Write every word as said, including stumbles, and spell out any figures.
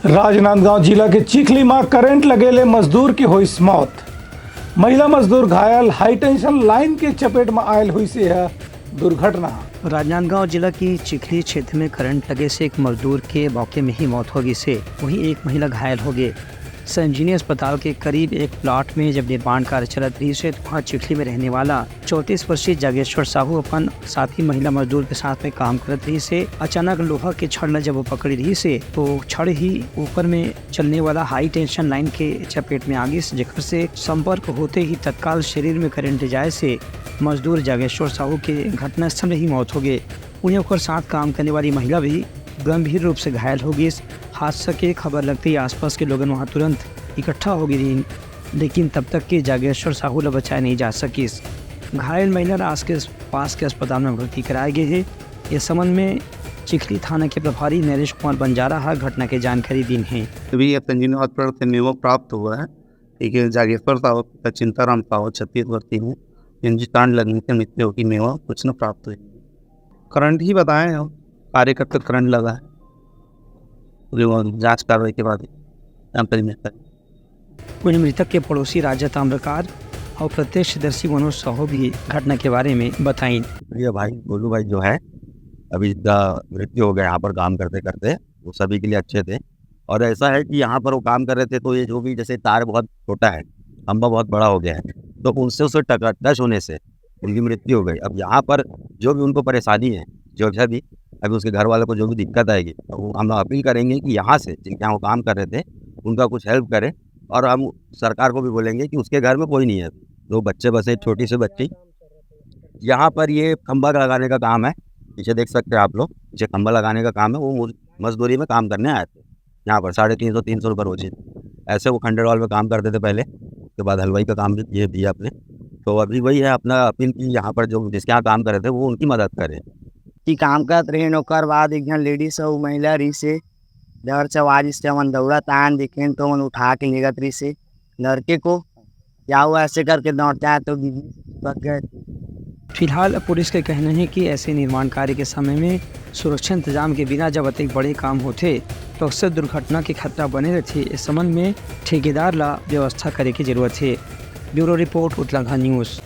राजनांदगांव जिला के चिखली म करंट लगे ले मजदूर के होइस मौत। महिला मजदूर घायल, हाई टेंशन लाइन के चपेट म आयल होइस ए दुर्घटना। राजनांदगांव जिला की चिखली क्षेत्र में करंट लगे से एक मजदूर के मौके में ही मौत हो गई से, वहीं एक महिला घायल हो गई। संजीवनी अस्पताल के करीब एक प्लाट में जब निर्माण कार्य चलत रही से, तो वहाँ चिखली में रहने वाला चौंतीस वर्षीय जागेश्वर साहू अपन साथी महिला मजदूर के साथ में काम करत रही से। अचानक लोहा के छड़ ल जब वो पकड़ी रही से, तो छड़ ही ऊपर में चलने वाला हाई टेंशन लाइन के चपेट में आ गिस, जेकर से संपर्क होते ही तत्काल शरीर में करंट जाए से मजदूर जागेश्वर साहू के घटनास्थल में ही मौत हो गए। उन्हें ओकर साथ काम करने वाली महिला भी गंभीर रूप से घायल हो गिस। हादसा के खबर लगते ही आसपास के लोगन वहां तुरंत इकट्ठा हो गए रहिन, लेकिन तब तक के जागेश्वर साहू ला बचाए नहीं जा सकिस। घायल महिला ला आस के पास के अस्पताल में भर्ती कराए गए हे। इस संबंध में चिखली थाना के प्रभारी नरेश कुमार बंजारा हा घटना के जानकारी दीन हे। अभी ये संजीवनी हॉस्पिटल से मेमो प्राप्त हुआ है कि जागेश्वर साहू का चिंताराम साहू छत्तीस वर्षीय है, जिनकी करंट लगने से मृत्यु की मेमो सूचना प्राप्त हुई। करंट ही बताए हैं, कार्यकर्ता करंट लगा है। पूरी वो जांच कार्रवाई के बाद ही जानकारी मिल सके। वहीं मृतक के पड़ोसी राजा ताम्रकार और प्रत्यक्षदर्शी मनोज साहू भी घटना के बारे में बताइन। ये भाई गोलू भाई जो है, अभी इसका मृत्यु हो गया यहाँ पर काम करते करते। वो सभी के लिए अच्छे थे और ऐसा है कि यहाँ पर वो काम कर रहे थे, तो ये जो भी जैसे तार बहुत छोटा है, खंभा बहुत बड़ा हो गया है, तो उनसे उसे टच होने से उनकी मृत्यु हो गई। अब यहाँ पर जो भी उनको परेशानी है, जो भी अभी उसके घर वालों को जो भी दिक्कत आएगी, तो हम अपील करेंगे कि यहाँ से जिनके यहाँ वो काम कर रहे थे, उनका कुछ हेल्प करें। और हम सरकार को भी बोलेंगे कि उसके घर में कोई नहीं है, दो बच्चे बसे, छोटी सी बच्ची। यहाँ पर ये खंभा लगाने का काम है, पीछे देख सकते हैं आप लोग, पीछे खंभा लगाने का काम है। वो मजदूरी में काम करने आए थे यहाँ पर, साढ़े तीन सौ तीन सौ रुपये रोज ही। ऐसे वो खंडर वाल में काम करते थे पहले, उसके बाद हलवाई का काम भी ये दिया अपने। तो अभी वही है अपना अपील कि यहाँ पर जो जिसके यहाँ काम कर रहे थे, वो उनकी मदद करें। कि काम करत रहिन, ओकर बाद एक झन लेडीज अउ महिला रहिस हे, डर से आवाज से हमन दौड़त आयन, देखेन तो हमन उठा के लेगत रहिस हे लड़के को, या वो ऐसे करके दौड़ते आए तो गिर पक गए। फिलहाल पुलिस के कहना है कि ऐसे निर्माण कार्य के समय में सुरक्षा इंतजाम के बिना जब अतिक बड़े काम होथे, तो अक्सर दुर्घटना के खतरा बने रहथे। इस संबंध में ठेकेदार ला व्यवस्था करे के जरूरत हे। Bureau report, Utlangha news.